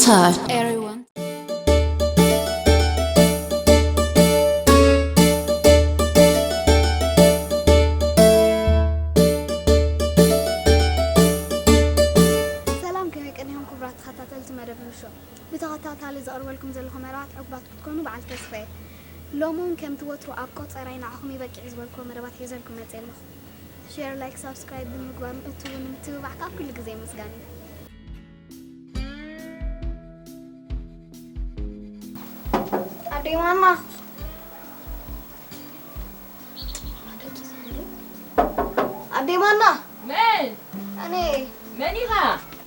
Sir. Everyone. ሰላም፣ ከመይ ቀኒኹም ክቡራት ተኸታተልቲ መደብ ሉል ሾው? ብተኸታታሊ ዘቕርበልኩም ዘለኹ መደባት ዕጉባት ክትኮኑ በዓል ተስፋ እየ። ሎሚ እውን ከምቲ ወትሩ ኣብ ቆጸራይ ንዓኹም ይበቅዕ ዝበልክዎ መደባት ሒዘልኩም መፅየ ኣለኹ። ሼር፣ ላይክ፣ ሳብስክራይብ ብምግባር እትውኑ ምትብባዕ ከዓ ኩሉ ግዜ ምስጋና እዩ። ኣደይ ማና፣ ኣደይ ማና። መን? ኣነ። መን ኢኻ?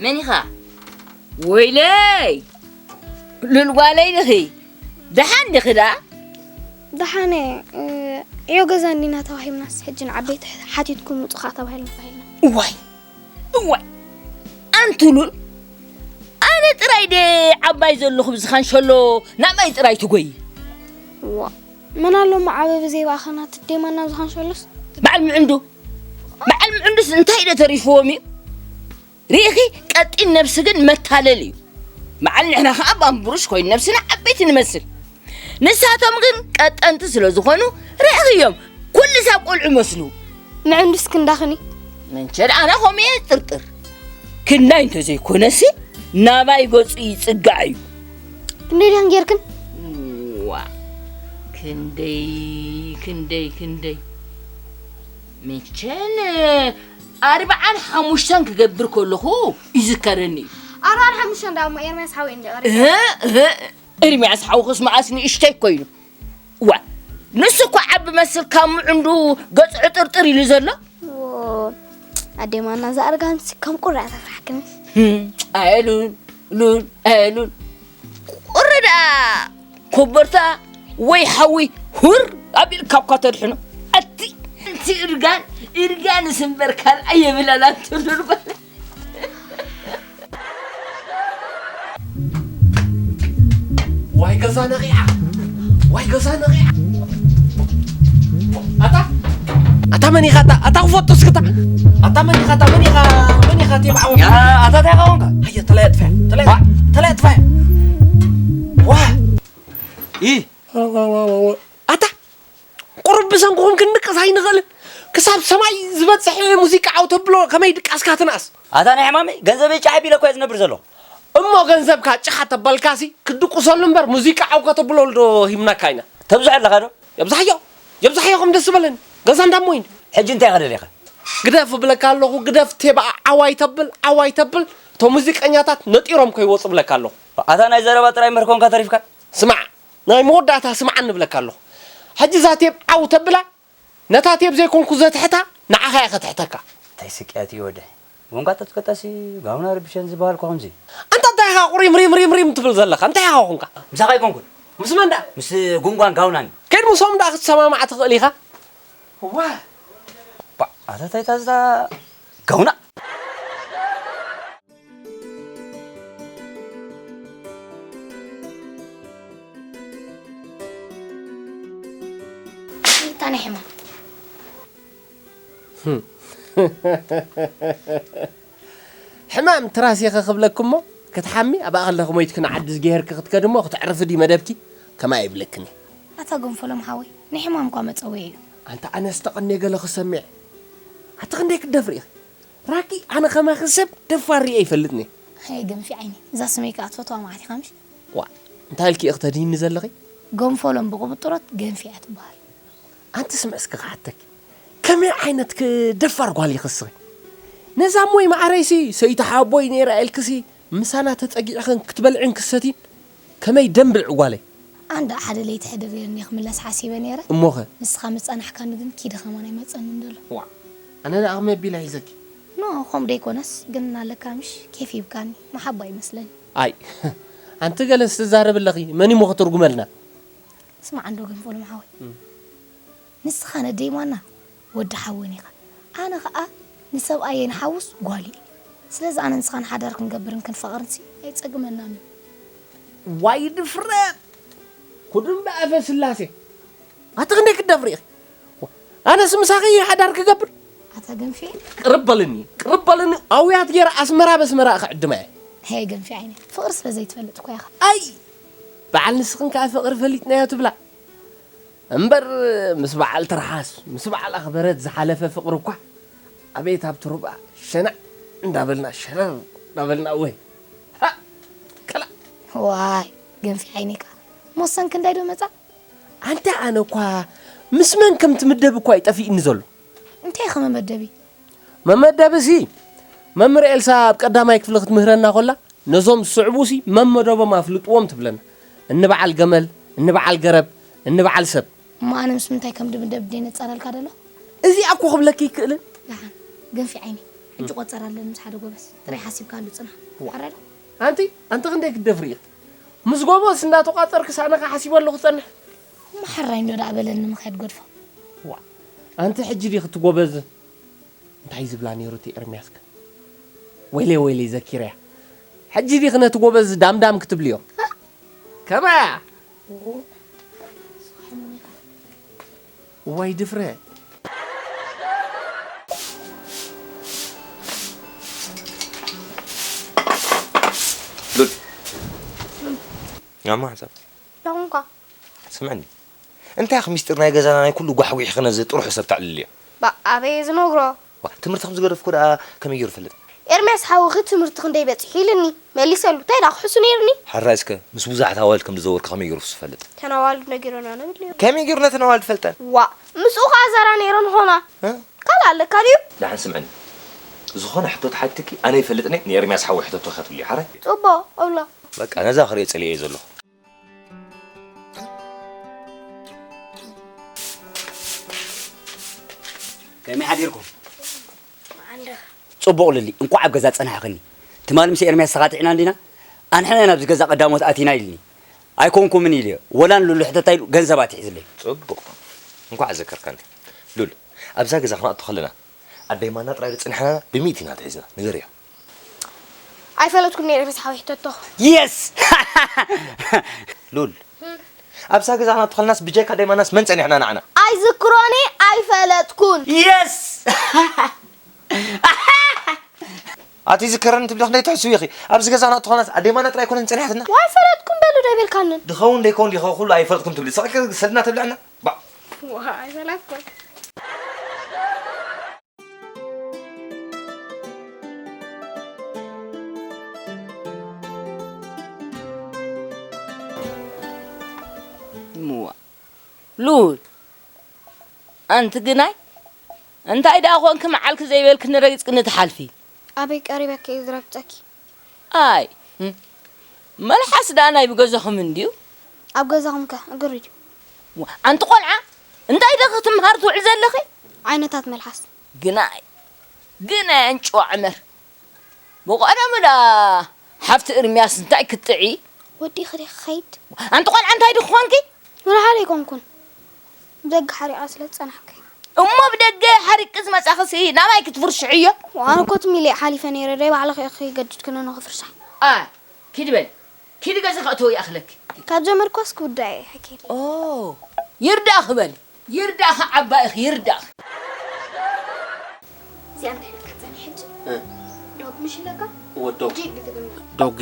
መን ኢኻ? ወይለይ! ሉል ጓለይ ድኺ? ደሓን ድኺ ደኣ? ደሓነ። ዕዮ ገዛ እንዲና ተዋሂብናስ ሕጂ ንዓበይቲ ሓቲትኩም ምጹ ኸዓ ተባሂልና ተባሂልና። እዋይ! እዋይ! ኣንቲ ሉል! ኣነ ጥራይ ድየ ዓባይ ዘለኹ ብዝኻን ሸሎ ናባይ ጥራይ ትጎይ? ዋ! መን ኣሎ እሞ ዓበቢ ዘይበኣኸና ትዴማና ብዝኻን ሸሎስ? በዓል ምዕንዱ! በዓል ምዕንዱስ እንታይ ዶ ተሪፍዎም እዩ? ርኢኺ፣ ቀጢን ነብሲ ግን መታለል እዩ። በዓል ንሕና ኸዓ ባምቡሩሽ ኮይኑ ነብስና ዓበይቲ ንመስል። ንሳቶም ግን ቀጠንቲ ስለ ዝኾኑ ርኢኽዮም፣ ኩሉ ሳብ ቆልዑ መስሉ። ምዕንዱስ ክንዳኽን እዩ። መንቸድ ኣነ ከምኡ እየ ጥርጥር። ክንዳይ እንተዘይኮነሲ ናባይ ገጹ ይጽጋዕ እዩ። ክንደይ ድኽን ጌርክን? ዋ፣ ክንደይ፣ ክንደይ፣ ክንደይ። መቸን ኣርብዓን ሓሙሽተን ክገብር ከለኹ ይዝከረኒ እዩ። ኣርብዓን ሓሙሽተን ደኣ እሞ ኤርምያስ ሓወይ እንዲ ቀሪቡ። እህ፣ እህ፣ ኤርምያስ ሓውኽስ መዓስ ንእሽተይ ኮይኑ። ዋ፣ ንሱ እኮ ዓቢ መስል ካብ ምዕንዱ ገጹ ዕጥርጥር ኢሉ ዘሎ። ዎ፣ ኣዴ ማና እዛ ኣርጋንሲ ከም ቁሪ እያ ተፍርሓክኒ። ህም፣ ኣየ ሉል፣ ሉል፣ ኣየ ሉል። ቁሪ ደኣ ኮበርታ ወይ ሓዊ ሁር ኣቢልካ እኳ ተድሕኖ። ኣቲ፣ እቲ እርጋን፣ እርጋንስ እምበር ካልኣይ የብላን ኣንቲ ሉል ጓል። ዋይ ገዛ ነቒዓ፣ ዋይ ገዛ ነቒዓ። ኣታ፣ ኣታ መን ኢኻ ኣታ? ኣታ ክፈቱ እስክታ። ኣታ መን ኢኻ ኣታ? መን ኢኻ? መን ኢኻ እቲ ማዕወ? ኣታ እንታይ ኸውን ከ? ኣየ ተለየ ጥፋ፣ ተለየ፣ ተለየ ጥፋ። ዋ! ኢ! ኣታ ቁሩብ ብሰንክኹም ክንድቅስ ኣይንኽእልን። ክሳብ ሰማይ ዝበጽሕ ሙዚቃ ዓው ተብሎ ከመይ ድቃስካ ትንኣስ? ኣታ ናይ ሕማመይ፣ ገንዘበይ ጫሕ ኣቢለ እኮ እየ ዝነብር ዘለኹ። እሞ ገንዘብካ ጫሕ ተበልካሲ ክድቁሰሉ እምበር ሙዚቃ ዓው ከተብለሉ ዶ ሂብናካ ኢና? ተብዝሖ ኣለኻ ዶ? የብዝሓዮ፣ የብዝሓዮ ከም ደስ ዝበለኒ። ገዛ እንዳሞይን። ሕጂ እንታይ ኢኻ ደሊኻ? ግደፍ እብለካ ኣለኹ፣ ግደፍ ቴባ ዓው ኣይተብል፣ ዓው ኣይተብል። እቶም ሙዚቀኛታት ነጢሮም ከይወጹ እብለካ ኣለኹ። ኣታ ናይ ዘረባ ጥራይ እምበር ኮንካ ተሪፍካ? ስማዕ፣ ናይ መወዳእታ ስምዓኒ እብለካ ኣለኹ። ሕጂ እዛ ቴብ ዓው ተብላ፣ ነታ ቴብ ዘይኮንኩ ዘትሕታ ንዓኻ እየ ከትሕተካ። እንታይ ስቅያት እዩ ወደይ? ጎንካ ተትከታሲ ጋውና ርብሸን ዝበሃል እኮ ከምዚ። ኣንታ እንታይ ኢኻ ቁሪም ሪም ሪም ሪም ትብል ዘለኻ? እንታይ ኢኻ ኮንካ? ምሳኻ ኣይኮንኩን። ምስ መን ደኣ? ምስ ጉንጓን ጋውናን። ከይድ ምስኦም ደኣ ክትሰማማዕ ትኽእል ኢኻ። ዋ! ባ-፣ ኣታ እንታይ እታ እዛ ጋውና? እንታይ ናይ ሕማም? ሕማም ትራስ ኢኸ ክብለኪ እሞ፣ ክትሓሚ ኣብኣ ከለኺ ሞይትኪ ንዓዲ ዝገሄርኪ ክትከዲ እሞ፣ ክተዕርፊ ድዩ መደብኪ? ከማይ ኣይብለክን እየ። ኣታ ጎንፎሎም ሓወይ፣ ናይ ሕማም እኳ መጸውዒ እዩ። ኣንታ ኣነስ ተቐንየ ገለ ክሰምዕ። ኣቲ ክንደይ ክትደፍሪ ኢኺ? ራኪ፣ ኣነ ከማኺ ሰብ ደፋር ርእየ ኣይፈልጥን እየ። ኣየ ገንፊ ዓይኒ፣ እዛ ስመይ ከኣ ትፈትዋ መዓት ኢኻ ምሽ? ዋእ፣ እንታይ ኢልኪ ኢኺ ተድሂኒ ዘለኺ? ጎንፎሎም ብቕብጥሮት ገንፊ እያ ትበሃል። ኣንቲ ስምዒ እስከ ክሓተኪ፣ ከመይ ዓይነት ክ-፣ ደፋር ጓል ኢኺ እስኺ? ነዛ እሞይ መዓረይሲ ሰይቲ ሓቦይ ነይራ ኢልክሲ ምሳና ተጸጊዕኽን ክትበልዕን ክትሰትይን ከመይ ደንብዕ ጓለይ? ኣንዳ ሓደ ለይቲ ሕድር ኢለኒ ክምለስ ሓሲበ ነይረ። እሞኸ? ንስኻ ምጸናሕካኒ ግን ኪዲ ከማን ኣይመጸንን ደሎ። ዋእ፣ ኣነ ደኣ ከመይ ኣቢለ ሒዘኪ? ኖ፣ ከምኡ ደይኮነስ ግን ኣለካ ምሽ ኬፍ ሂብካኒ፣ መሓባ ይመስለኒ። ኣይ፣ ኣንቲ ገለስ ትዛረቢ ኣለኺ፣ መን እሞ ክትርጉመልና? ስማዕ እንዶ ገንፎሎም ሓወይ። እም። ንስኻ ነደይ ማና ወዲ ሓወን ኢኻ። ኣነ ኸኣ ንሰብኣየይ ንሓውስ ጓሉ እየ። ስለዚ ኣነ ንስኻን ሓዳር ክንገብርን ክንፋቐርንሲ ኣይጸግመናን እዩ። ዋይ ድፍረት! ኩድም ብኣፈ ስላሴ። ኣቲ ክንደይ ክትደፍሪ ኢኺ? ኣነስ ምሳኺ ሓዳር ክገብር? ኣታ ገንፌ። ቅርብ በልኒ፣ ቅርብ በልኒ። ኣውያት ገይረ ኣስመራ በስመራ ክዕድማ እየ። ሄይ ገንፊ ዓይኒ፣ ፍቕሪ ስለ ዘይትፈልጥ እኮ ኢኻ። ኣይ፣ በዓል ንስኽን ከኣ ፍቕሪ ፈሊጥናዮ ትብላ። እምበር ምስ በዓል ትርሓስ፣ ምስ በዓል ኣኽበረት ዝሓለፈ ፍቕሪ እኳ፣ ኣቤት ኣብቲ ሩባ ሸናዕ እንዳበልና፣ ሸረር እንዳበልና፣ ወይ፣ ሃ፣ ከላ። ዋይ፣ ገንፊ ዓይኒ ከኣ፣ ሞሰን ክንዳይ ዶ መጻ? ኣንታ ኣነ እኳ ምስ መን ከም ትምደብ እኳ እዩ ጠፊእኒ ዘሎ። እንታይ ኢኻ መመደቢ? መመደብሲ፣ መምህር ኤልሳ ኣብ ቀዳማይ ክፍሊ ክትምህረና ኮላ፣ ነዞም ዝስዕቡሲ መመደቦም ኣፍልጥዎም ትብለና። እኒ በዓል ገመል፣ እኒ በዓል ገረብ፣ እኒ በዓል ሰብ። እሞ ኣነ ምስ ምንታይ ከም ድምደብ ደይ ነጻረልካ ደሎ? እዚኣ እኮ ክብለኪ ይክእልን። ደሓን፣ ገንፊ ዓይኒ። ሕጂ ቆጸር ኣለኒ ምስ ሓደ ጎበዝ። ጥራይ ሓሲብካሉ ጽናሕ። ዋ። ሓራይ ዶ? ኣንቲ፣ ኣንቲ ክንደይ ክትደፍሪ ኢኺ? ምስ ጎበዝ እንዳተቋጸርክስ ኣነ ከ ሓሲበሉ ክጸንሕ? እሞ ሓራይ እንዶ ደኣ በለኒ ምኽያድ ገድፎ። ዋ። ኣንቲ ሕጂ ዲኺ እቲ ጎበዝ? እንታይ ዝብላ ነይሩ እቲ ኤርምያስ ከ? ወይለይ፣ ወይለይ፣ ዘኪረያ። ሕጂ ዲኺ ነቲ ጎበዝ ዳምዳም ክትብልዮ? ከመያ? ዋይ ድፍረት። ሉል። ያማ ሓሳብ። ዳኹምካ። ስምዕኒ። እንታይ ኢኺ ሚስጢር ናይ ገዛና ናይ ኩሉ ጓሕጒሕኺ ነዚ ጥርሑ ሰብ ተዕልልዮ? ባ-፣ ኣበይ ዝነግሮ? ዋ፣ ትምህርቲ ከም ዝገደፍኩ ደኣ ከመይ ገይሩ ይፈልጥ? ኤርምያስ ሓውኺ ትምህርቲ ክንደይ በጺሑ ኢሉኒ። መሊሰሉ። እንታይ ደኣ ክሕሱ ነይሩኒ? ሕራይ እስከ፣ ምስ ብዙሓት ኣዋልድ ከም ዝዘወርኪ ከመይ ገይሩ ክሱ ይፈልጥ? ተን ኣዋልድ ነጊሮና ነብልዮ። ከመይ ገይሩ ነተን ኣዋልድ ፈልጠን? ዋ፣ ምስኡ ከኣ ዘራ ነይረን ኾና። እ? ካልእ ኣለካ ድዩ? ደሓን ስምዕኒ። ዝኾነ ሕቶ ተሓቲትኪ፣ ኣነ ይፈልጥኒ፣ ንኤርምያስ ሓወይ ሕተቶ ኢኻ ትብልዮ፣ ሓራይ? ጽቡቕ፣ እብሎ። በቃ፣ ነዛ ክሪኦ ጸሊኤ እየ ዘለኹ። ከመይ ሓዲርኩም? ጽቡቕ ልሊ፣ እንቋዕ ኣብ ገዛ ጸናሕኽኒ። ትማሊ ምስ ኤርምያስ ተኻቲዕና እንዲና? ኣንሕና ናብዚ ገዛ ቀዳሞት ኣቲና ኢልኒ። ኣይኮንኩምን ኢልዮ። ወላ ንሉሉ ሕተታ ኢሉ ገንዘብ ኣትሒዝለይ። ጽቡቕ። እንቋዕ ኣዘከርካኒ። ሉል፣ ኣብዛ ገዛ ክንኣቱ ከለና ኣደይ ማና ጥራይ ዶ ጸኒሕናና ብሚእቲ ኢና ተሒዝና። ንገርዮ። ኣይፈለጥኩን ነይረ ምስ ሓወይ ሕተቶ። የስ! ሉል፣ ኣብዛ ገዛ ክንኣቱ ከለናስ ብጀካ ኣደይ ማናስ መን ጸኒሕና ንዓና? ኣይዝክሮን እየ፣ ኣይፈለጥኩን። የስ! ኣቲ ዝከረኒ ትብሊ ክንደይ ትሕስዊ ኢኺ? ኣብዚ ገዛ ክንኣቱ ከለናስ ኣደይ ማና ጥራይ ኣይኮነን ጸኒሓትና? ዋይ ፈለጥኩም በሉ ዶ ኣይበልካንን? ድኸውን ደይከውን ዲኸ ኩሉ ኣይፈለጥኩን ትብሊ። ስቕ ኢልኪ ሰድና ተብልዕና? ባ- ዋይ ፈለጥኩም። እምዋ። ሉል፣ ኣንቲ ግናይ፣ እንታይ ደኣ ኾንኪ መዓልኪ ዘይበልክኒ ረጊጽክኒ ትሓልፊ? ኣበይ ቀሪበኪ እየ ዝረግጸኪ? ኣይ፣ እም፣ መልሓስ ደኣ ናይ ብገዛኹም እንድዩ? ኣብ ገዛኹም ከ እግሪ ድዩ? ዋ፣ ኣንቲ ቆልዓ፣ እንታይ ደኣ ክትምሃር ትውዕል ዘለኺ? ዓይነታት መልሓስ። ግናይ፣ ግናይ ኣንጭዋ ዕመር። ብቐደሙ ደኣ ሓፍቲ እርምያስ እንታይ ክትጥዒ? ወዲእኺ ዲኺ ክኸይድ? ኣንቲ ቆልዓ እንታይ ዲኺ ኮንኪ? ወላ ሓደ ኣይኮንኩን። ብደገ ሓሪቐ ስለ ዝጸናሕኩ። እሞ ብደገ ሓሪቂ ዝመጻኽሲ ናባይ ክትፍርሽሕዮ? ኣነ እኮ እቲ ሚሊእ ሓሊፈ ነይረ፣ ደይ ባዕልኺ ኢኺ ገዲድክኒ ንኽፍርሻሕ። ኣ፣ ኪዲ በል። ኪዲ ገዛ ከእትዎ ይኣኽለኪ። ካብ ጀመርኳስ ክውዳእ እየ፣ ሓኪ። ኦ፣ ይርዳእኺ በል። ይርዳእኺ ዓባይኺ፣ ይርዳእኺ። እዚኣ እንታይ ኢልካ ጸኒሕ ሕጂ? እ። ዶግ ምሽ ኢለካ? እወ፣ ዶግ። ጂግ ብትግርኛ። ዶገ፣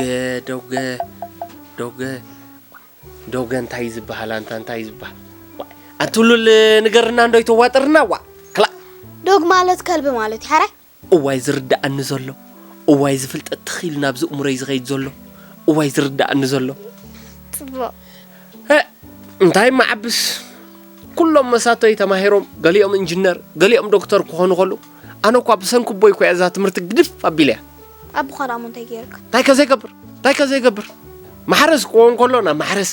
ዶገ፣ ዶገ፣ ዶገ እንታይ እዩ ዝበሃል? ኣንታ እንታይ እዩ ዝበሃል? ዋይ፣ ኣንቲ ሉል ንገርና እንዶ ይተዋጥርና፣ ዋ፣ ክላ። ዶግ ማለት ከልቢ ማለት እዩ፣ ሓራይ? እዋይ ዝርድኣኒ ዘሎ፣ እዋይ ዝፍልጠት ትኽ ኢሉ ናብዚ እምሮይ ዝኸይድ ዘሎ፣ እዋይ ዝርድኣኒ ዘሎ። ጽቡቕ። እ፣ እንታይ መዓብስ? ኩሎም መሳቶይ ተማሂሮም፣ ገሊኦም ኢንጂነር፣ ገሊኦም ዶክተር ክኾኑ ከለዉ፣ ኣነ እኳ ብሰንኪ ኣቦይ እኮ እያ እዛ ትምህርቲ ግድፍ ኣቢለያ። ኣቦኻ ደኣ እሞ እንታይ ገይሩካ? እንታይ ከ ዘይገብር? እንታይ ከ ዘይገብር? ማሕረስ ክኸውን ከሎ ናብ ማሕረስ፣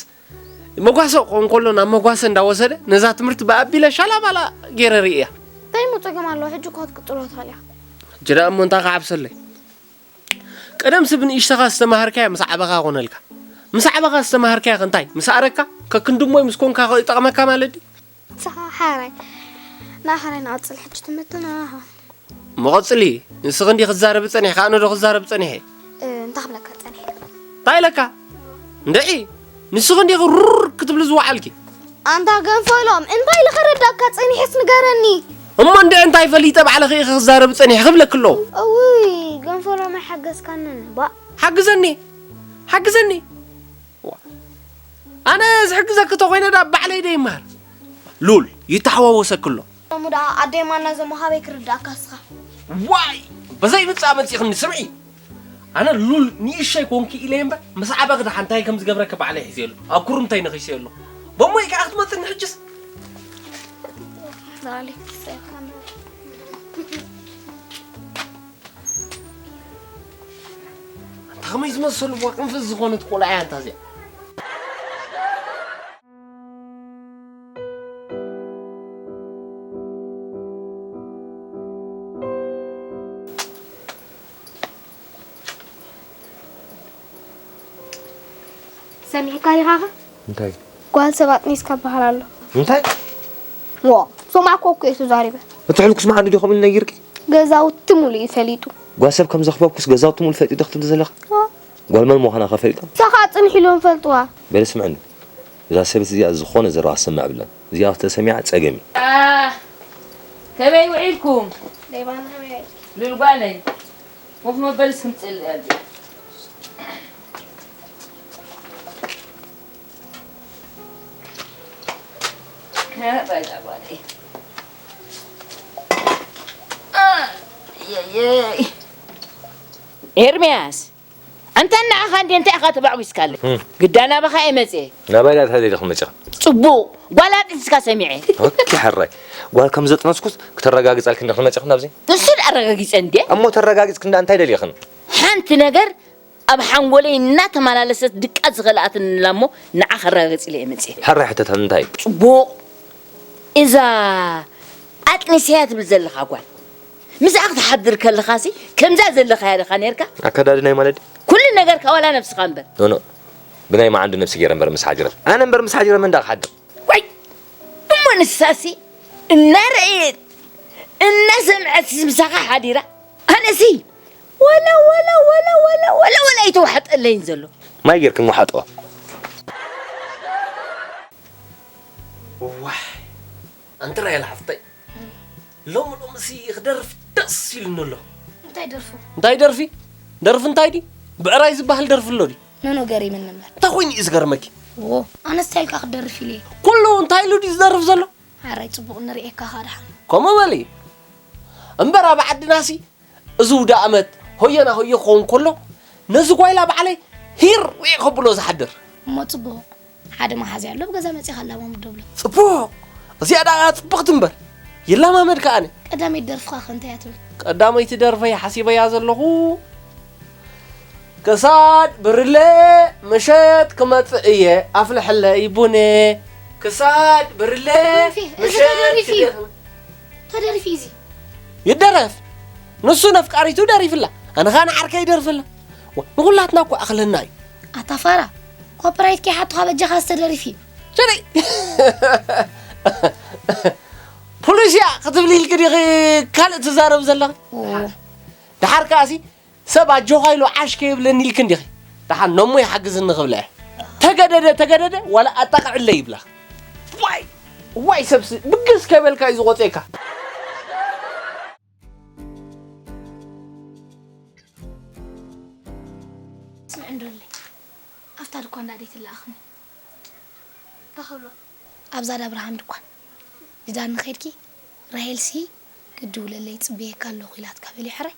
መጓሰ ክኸውን ከሎ ናብ መጓሰ እንዳወሰደ ነዛ ትምህርቲ ብኣቢለ ሻላባላ ገይረ ርእያ። እንታይ እሞ ጸገም ኣለዎ? ሕጂ እኮ ክትቅጽሎ ትኽእል ኢኻ። ሕጂ ደኣ እሞ እንታይ ክዓብሰለይ? ቀደምሲ ብንእሽተኻ ዝተማሃርካያ ምስ ዓበኻ ኮነልካ። ምስ ዓበኻ ዝተማሃርካያ ከ እንታይ? ምስ ኣረግካ? ከክንዲ እሞይ ምስ ኮንካ ከ ይጠቕመካ ማለት ድዩ? ሳ-፣ ሓራይ። ንኣኻ ሓራይ ንቐጽል ሕጂ ትምህርትና። መቐጽሊ፣ ንስኺ እንዲኺ ክትዛረቢ ጸኒሕኪ፣ ኣነ ዶ ክዛረብ ጸኒሐ? እ፣ እንታይ ክብለካ ጸኒሐ? እንታይ ኢለካ? እንድዒ፣ ንስኺ እንዲኺ ሩር ክትብሊ ዝወዓልኪ። ኣንታ ገንፈሎም፣ እንታይ ኢለ ከረዳእካ ጸኒሐስ ንገረኒ። እሞ እንድዒ እንታይ ፈሊጠ ባዕልኺ ኢኺ ክትዛረቢ ጸኒሕኪ ክብለኪ ኣለዎ። እውይ፣ ገንፈሎም ኣይሓገዝካንን፣ ባእ። ሓግዘኒ፣ ሓግዘኒ። ዋ፣ ኣነ ዝሕግዘኪ ተኾይነ ዳ ባዕለይ ደ ይመሃር። ሉል፣ ይተሓዋወሰኪ ኣሎ። እሞ ደኣ ኣደይ ማና ዘሞ ሃበይ ክርዳእካ እስኻ? ዋይ! በዘይ ምጻእ መጺእኽኒ፣ ስምዒ። ኣነ ሉል ንእሸይ ኮንኪ ኢለ እምበር፣ ምስ ዓበኺ ደሓ እንታይ ከም ዝገብረኪ ባዕለይ ሒዘ ኣሎ። ኣብ ኩርምታይ ነኺሰ ኣሎ። በሞይ ከኣ ክትመጽኒ ሕጅስ? ላሊ፣ ሰይፍ ካሜራ። ኣንታ ከመይ ዝመሰሉ ዋ ቅንፍዝ ዝኾነት ቆልዓ እያ ኣንታ እዚኣ። ሰሚዕካ ዲኻኸ? እንታይ? ጓል ሰብ ኣጥኒስካ በሃል ኣሎ። እንታይ? ዋ፣ ሰማዕኮ እኮ እየ ተዛሪበ። እቲ ሕልኩስ መዓንዱ ዲኹም ኢሉ ነጊርኪ? ገዛውቲ ሙሉእ እዩ ፈሊጡ። ጓል ሰብ ከም ዘኽበብኩስ ገዛውቲ ሙሉእ ፈሊጡ ዶ ክትብሊ ዘለኺ? ዋ። ጓል መን ምዃና ከ ፈሊጦም? ንሳ ኸኣ ጽንሕ ኢሎም ፈልጥዋ። በሊ ስምዕኒ። እዛ ሰበይቲ እዚኣ ዝኾነ ዘረባ ክትሰምዕ የብላን። እዚኣ ተሰሚዓ ጸገም እዩ። አ፣ ከመይ ውዒልኩም? ደይባና ከመይ ውዒልኪ? ሉል ጓለይ፣ ኮፍ መበሊ እስኪ ምጽእ እያ። እ፣ በላ ጓለይ። አ፣ የየይ። ኤርምያስ፣ ኣንታ ንዓኻ እንዴ እንታይ ኢኻ ተባዕቢስካለይ? እም። ግዳ ናባኻ እየ መጽየ። ናባይ ዳ እንታይ ደሊኺ መጺኻ? ጽቡቕ፣ ጓል ኣጥኒስካ ሰሚዐ። ኦኬ፣ ሕራይ። ጓል ከም ዘጥነስኩስ ክተረጋግጸልኪ እንዲኺ መጺኺ ናብዚ? ንሱ ዳ ኣረጋጊጸ እንዴ? እሞ ተረጋጊጽኪ እንዳ እንታይ ደሊኽን? ሓንቲ ነገር ኣብ ሓንጎለይ እናተመላለሰት ድቃስ ዝኸልኣትኒ ኣላ እሞ ንዓ ከረጋግጽ ኢለ እየ መጽየ። ሕራይ ሕተታ እንታይ? ጽቡቕ። እዛ ኣጥኒሰያ ትብል ዘለኻ ጓል ምስኣ ክትሓድር ከለኻሲ ከምዛ ዘለኻያ ዲኻ ኔርካ? ኣከዳድናይ ማለት? ኩሉ ነገርካ ዋላ ነብስኻ እምበር። ኖ፣ ኖ። ብናይ መዓንዱ ነብሲ ገይረ እምበር ምስ ሓጅረት። ኣነ እምበር ምስ ሓጅረት መን ደኣ ክሓድር? ዋይ! እሞ ንሳሲ እናረኣየት እናሰምዐትሲ ምሳኻ ሓዲራ? ኣነሲ ዋላ፣ ዋላ፣ ዋላ፣ ዋላ፣ ዋላ፣ ዋላ ኣይተዋሕጠለይን ዘሎ። ማይ ጌርክን ወሓጥዋ። ዋይ! ኣንቲ ራሄል ሓፍተይ፣ ሎሚ ሎምሲ ክደርፍ ደስ ኢሉኒ ኣሎ። እንታይ ደርፉ? እንታይ ደርፊ? ደርፊ እንታይ ድዩ? ብዕራይ ዝበሃል ደርፊ ኣሎ ድዩ? ኖኖ፣ ገሪምኒ እምበር። እንታይ ኮይኑ እዩ ዝገርመኪ? ዎ፣ ኣነ እንታይ ኢልካ ክትደርፍ ኢለ እየ። ኩሉ እንታይ ኢሉ ድዩ ዝደርፍ ዘሎ? ሓራይ ጽቡቕ ንርእየካ ኸኣ ደሓን። ከምኡ በሊ። እምበር ኣብ ዓድናሲ እዚ ውዳእ ኣመት ሆየና ሆየ ክኸውን ከሎ፣ ነዚ ጓይላ ባዕለይ ሂር ውዒ ከብሎ ዝሓድር። እሞ ጽቡቕ። ሓደ መሓዝያ ኣሎ፣ ኣብ ገዛ መጺኻ ኣላማምዶ ብሎ። ጽቡቕ። እዚኣ ደኣ ጽብቕቲ እምበር። ይላማመድ ከኣ ኣነ። ቀዳመይቲ ደርፍኻ ከ እንታይ እያ ትብል? ቀዳመይቲ ደርፈይ ሓሲበያ ዘለኹ፣ ክሳድ ብርለ ምሸት ክመጽእ እየ፣ ኣፍልሐለይ ቡነ። ክሳድ ብርለ ተደሪፊ፣ እዚ ምሸት ተደሪፊ እዩ። ክደ- ተደሪፊ እዚ። ይደረፍ። ንሱ ነፍቃሪቱ ደሪፍላ፣ ኣነ ኸኣ ንዓርከይ ይደርፍላ። ዋ፣ ንኹላትና እኮ ኣኽለና እዩ። ኣታ ፋራ፣ ኮፒራይት ከይሓቱኻ በጃኻ ዝተደርፊ እዩ። ሸደይ። ፖሊስያ ክትብሊ ኢልኪ ዲኺ ካልእ ትዛረብ ዘለኺ? ኦ። ደሓር ከኣሲ ሰብ ኣጆኻ ኢሉ ዓሽ ከይብለኒ ኢልኪ እንዲኺ። ደሓን ነሞ ይሓግዝኒ ክብላ እየ። ተገደደ፣ ተገደደ፣ ዋላ ኣጣቕዕለይ ይብላ። ዋይ፣ ዋይ ሰብሲ ብግስ ከይበልካ እዩ ዝቖጽየካ። ስምዒ እንዶለይ፣ ኣብታ ድኳን ደኣ ደይትለኣኽኒ? እንታይ ክብሎ? ኣብዛ ዳ ኣብርሃም ድኳን። ጅዳኒ ኸይድኪ፣ ራሄልሲ ክድውለለይ ይጽበየካ ኣለኹ ኢላትካ በልዮ ሕራይ።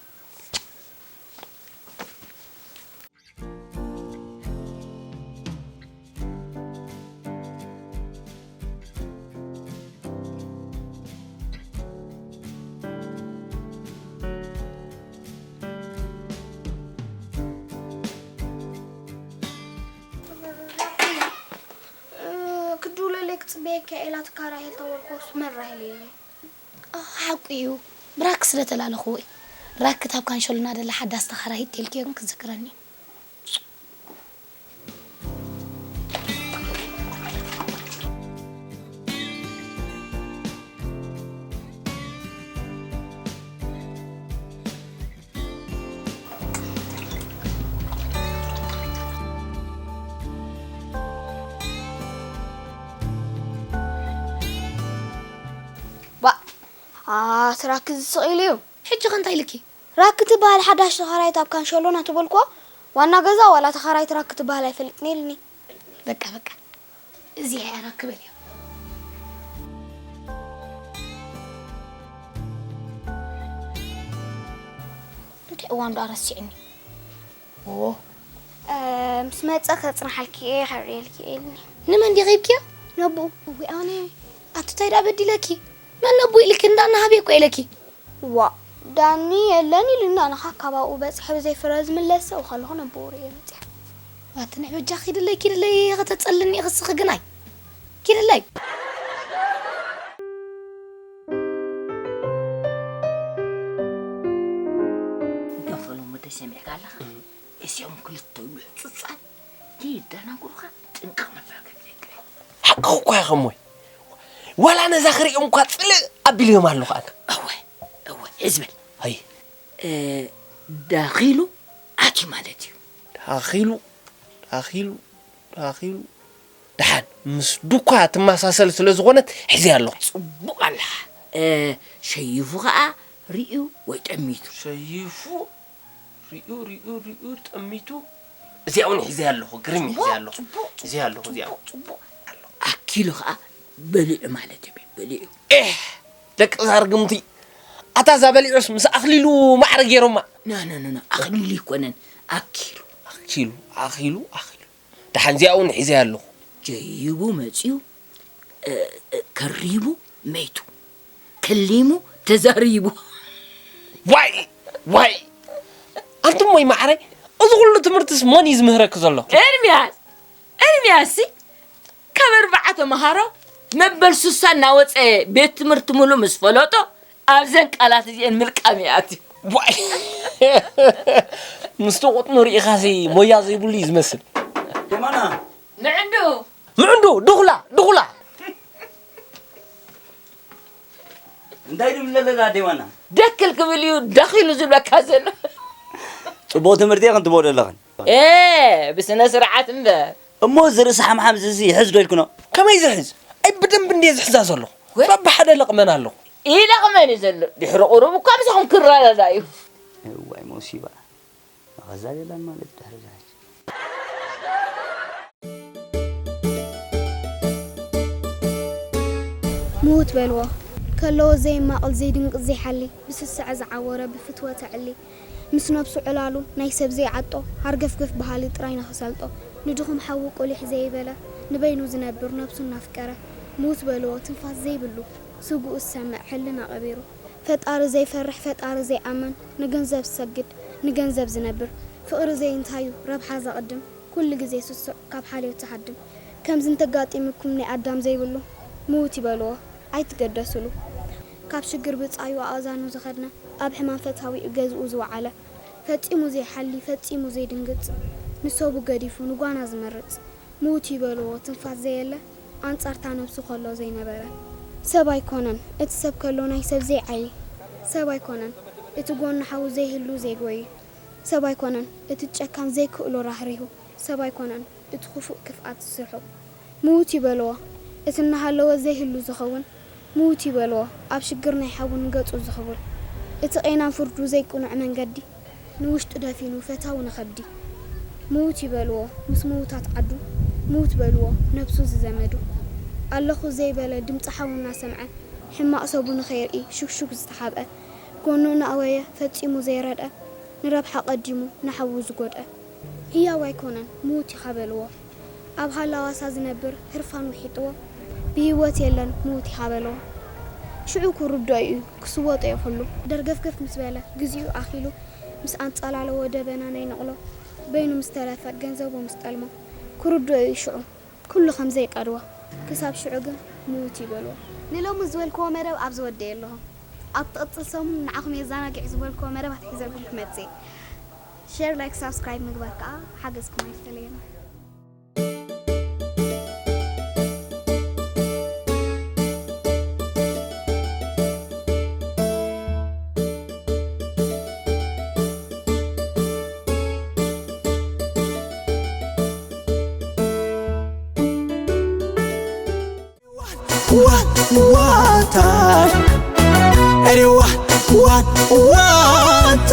ክድውለለይ ክጽበየካ ኢላትካ ራሄል ተበልኩስ መን ራሄል ኢልኒ? ኣህ፣ ሓቁ እዩ። ብራክ ስለ ተላለኹዎ እዩ። ራክ እታ ኣብ ካንሸሎ እናደላ ሓዳስ ተኻራይት ኢልክዮ ግን ክዝክረኒ እዩ። ባ፣ ኣ፣ ስራክ ዝስቕ ኢሉ እዩ። ሕጂ ኸ እንታይ ኢልኪ? ራክ ትበሃል ሓዳሽ ተኻራይት ኣብ ካንሸሎ እናተበልኩዋ፣ ዋና ገዛ ዋላ ተኻራይ ትራክ ክትበሃል ኣይፈልጥን ኢልኒ። በቃ በቃ፣ እዚ ኣራክበል እያ። እንታይ እዋን ዶ ኣረሲዕኒ? ኦ፣ እ፣ ምስ መጸ ከጽንሓልኪ እየ፣ ከርእየልኪ እየ ኢልኒ። ንመን ዲኺብኪዮ? ነብኡ። እዊ ኣነ። ኣቲ እንታይ ደኣ በዲለኪ? መን ነብኡ ኢልኪ? እንዳና ሃብየ እኮ ኢለኪ። ዋ፣ ዳኒ የለን ኢሉና፣ ንኻ ካብ ኣብኡ በጺሐ ብዘይ ፍረ ዝምለስ ሰው ከለኹ ነብኡ ርእየ መጺሐ። ኣቲ ንዕ በጃ ኪድለይ፣ ኪድለይ፣ ከተጸልኒ ኢኺ እስኺ ግናይ። ኪድለይ። ዶፈሎም ወደ ሰሚዕካ ኣለኻ? እዚኦም ክልተ ልሕጹጻት ከይደናግሩኻ ጥንቅቕ ምባል ከድልየካ እዩ። ሓቅኺ እኳ ኢኺ እሞይ። ዋላ ነዛ ክሪኦም እኳ ጽልእ ኣቢለዮም ኣለኹ ኣነ። እወ፣ እወ፣ ሕዝበል። ኣይ። እ፣ ዳኺሉ ኣትዩ ማለት እዩ። ዳኺሉ፣ ዳኺሉ፣ ዳኺሉ። ደሓን ምስ ዱኳ ትመሳሰል ስለ ዝኾነት ሒዘያ ኣለኹ። ጽቡቕ ኣለኻ። እ፣ ሸይፉ ኸኣ ርእዩ ወይ ጠሚቱ። ሸይፉ ሪኡ፣ ሪኡ፣ ሪኡ፣ ጠሚቱ። እዚኣ እውን ሒዘያ ኣለኹ፣ ግርም እዩ፣ ጽቡቕ፣ ሒዘያ ኣለኹ። ጽቡቕ፣ እዚኣ ኣለኹ፣ እዚኣ ጽቡቕ፣ ጽቡቕ። ኣኪሉ ኸኣ በሊዑ ማለት እዩ፣ በሊዑ። ኤህ፣ ደቂ እዛ ርግምቲ። ኣታ እዛ በሊዑስ ምስ ኣኽሊሉ ማዕረ ገይሮማ። ኖ፣ ኖ፣ ኖ፣ ኖ፣ ኣኽሊሉ ይኮነን፣ ኣኪሉ። ኣኪሉ፣ ኣኺሉ፣ ኣኺሉ። ደሓን እዚኣ እውን ሒዘያ ኣለኹ። ጀይቡ መጺኡ፣ እ፣ እ፣ ከሪቡ መይቱ፣ ከሊሙ ተዛሪቡ። ዋይ፣ ዋይ። ኣንቱም ወይ ማዕረ፣ እዚ ኩሉ ትምህርትስ መን እዩ ዝምህረክ ዘሎ? ኤርምያስ፣ ኤርምያስሲ ካብ ኣርባዓ ተምሃሮ መበል ሱሳ እናወፀ ቤት ትምህርቲ ሙሉ ምስ ፈለጦ ኣብዘን ቃላት እዚአን ምልቃም ይኣትዩ። ዋይ። ምስቲ ቁጥኑ ርኢኻሲ ሞያ ዘይብሉ እዩ ዝመስል። የማና። ምዕንዱ። ምዕንዱ፣ ድኹላ፣ ድኹላ። እንታይ ድብል ኣለና ዴማና? ደክል ክብል እዩ ዳኺሉ ዝብለካ ዘሎ። ጽቡቕ ትምህርቲ ኢኽን ትቦ ዘለኽን። ኤ፣ ብስነ ስርዓት እምበር። እሞ እዚ ርእሲ ሓምሓም እዚ ሕዝ ዶ ኢልክኖ? ከመይ ዝሕዝ? ኣይ ብደንብ እንድየ ዝሕዛ ዘለኹ። ወይ? በብሓደ ለቕመን ኣለኹ። ይለቕመን እዩ ዘሎ። ድሕሪ ቁሩብ እኳ ምሳኹም ክረዳዳ እዩ። እዋይ ሞሲባ። መኸዛ የላን ማለት ድሕሪ ዝሕዝ። ምዉት በልዎ። ከለዎ ዘይማቕል፣ ዘይድንግጽ፣ ዘይሓሊ፣ ብስስዐ ዝዓወረ፣ ብፍትወት ኣዕሊ፣ ምስ ነብሱ ዕላሉ፣ ናይ ሰብ ዘይዓጦ፣ ሃርገፍገፍ በሃሊ ጥራይ ንኽሰልጦ፣ ንድኹም ሓዉ ቁሊሕ ዘይበለ፣ ንበይኑ ዝነብር፣ ነብሱ እናፍቀረ፣ ምዉት በልዎ፣ ትንፋስ ዘይብሉ፣ ስግኡ ዝሰምዕ፣ ሕልና ቀቢሩ። ፈጣሪ ዘይፈርሕ፣ ፈጣሪ ዘይኣምን፣ ንገንዘብ ዝሰግድ፣ ንገንዘብ ዝነብር፣ ፍቕሪ ዘይእንታዩ፣ ረብሓ ዘቕድም፣ ኩሉ ግዜ ስሱዕ፣ ካብ ሓልዮት ዝሃድም። ከምዚ እንተጋጢሙኩም ናይ ኣዳም ዘይብሉ፣ ምዉት ይበልዎ፣ ኣይትገደስሉ። ካብ ሽግር ብጻዩ ኣእዛኑ ዝኸድነ፣ ኣብ ሕማም ፈታዊኡ ገዝኡ ዝወዓለ፣ ፈጺሙ ዘይሓሊ፣ ፈጺሙ ዘይድንግጽ፣ ንሰቡ ገዲፉ ንጓና ዝመርጽ፣ ምዉት ይበልዎ ትንፋስ ዘየለ፣ ኣንጻርታ ነብሱ ከሎ ዘይነበረ። ሰብ ኣይኮነን እቲ ሰብ ከሎ ናይ ሰብ ዘይዓዪ። ሰብ ኣይኮነን እቲ ጎኑ ሓው ዘይህሉ ዘይጎዪ። ሰብ ኣይኮነን እቲ ጨካን ዘይክእሎ ራህሪሁ። ሰብ ኣይኮነን እቲ ክፉእ ክፍኣት ዝስርሑ። ምዉት ይበልዎ እቲ እናሃለወ ዘይህሉ ዝኸውን። ምዉት ይበልዎ ኣብ ሽግር ናይ ሓዉ ንገጹ ዝኽቡል። እቲ ቄናን ፍርዱ ዘይቅኑዕ መንገዲ። ንውሽጡ ደፊኑ ፈታዊ ንኸብዲ። ምዉት ይበልዎ ምስ ምዉታት ዓዱ፣ ምዉት በልዎ ነብሱ ዝዘመዱ። ኣለኹ ዘይበለ ድምጺ ሓዉ እናሰምዐ፣ ሕማቕ ሰቡ ንኸይርኢ ሹግሹግ ዝተሓብአ፣ ጎኑ እናኣወየ ፈጺሙ ዘይረድአ፣ ንረብሓ ቀዲሙ ንሓዉ ዝጎድአ። ህያው ኣይኮነን ምዉት ኢኻ በልዎ። ኣብ ሃላዋሳ ዝነብር ህርፋን ውሒጥዎ፣ ብህይወት የለን ምዉት ኢኻ በልዎ። ሽዑ ክርድኦ እዩ ክስወጦ እዩ ኩሉ። ደርገፍገፍ ምስ በለ ግዚኡ ኣኺሉ፣ ምስ ኣንጻላለዎ ደበና ናይ ነቕሎ፣ በይኑ ምስ ተረፈ ገንዘቡ ምስ ጠልሞ፣ ክርድኦ እዩ ሽዑ ኩሉ ከም ዘይቀድዎ። ክሳብ ሽዑ ግን ምዉት እዩ በልዎ። ንሎሚ ዝበልክዎ መደብ ኣብዚ ወደየ ኣለኹ። ኣብ ትቕጽል ሰሙን ንዓኹም የዘናግዕ ዝበልክዎ መደባት ሒዘልኩም ክመጽእ እየ። ሸር፣ ላይክ፣ ሳብስክራይብ ምግባር ከኣ ሓገዝኩም ኣይትፈለየና። ዋን ዋንታ፣ ኣሬ ዋን ዋን ዋንታ፣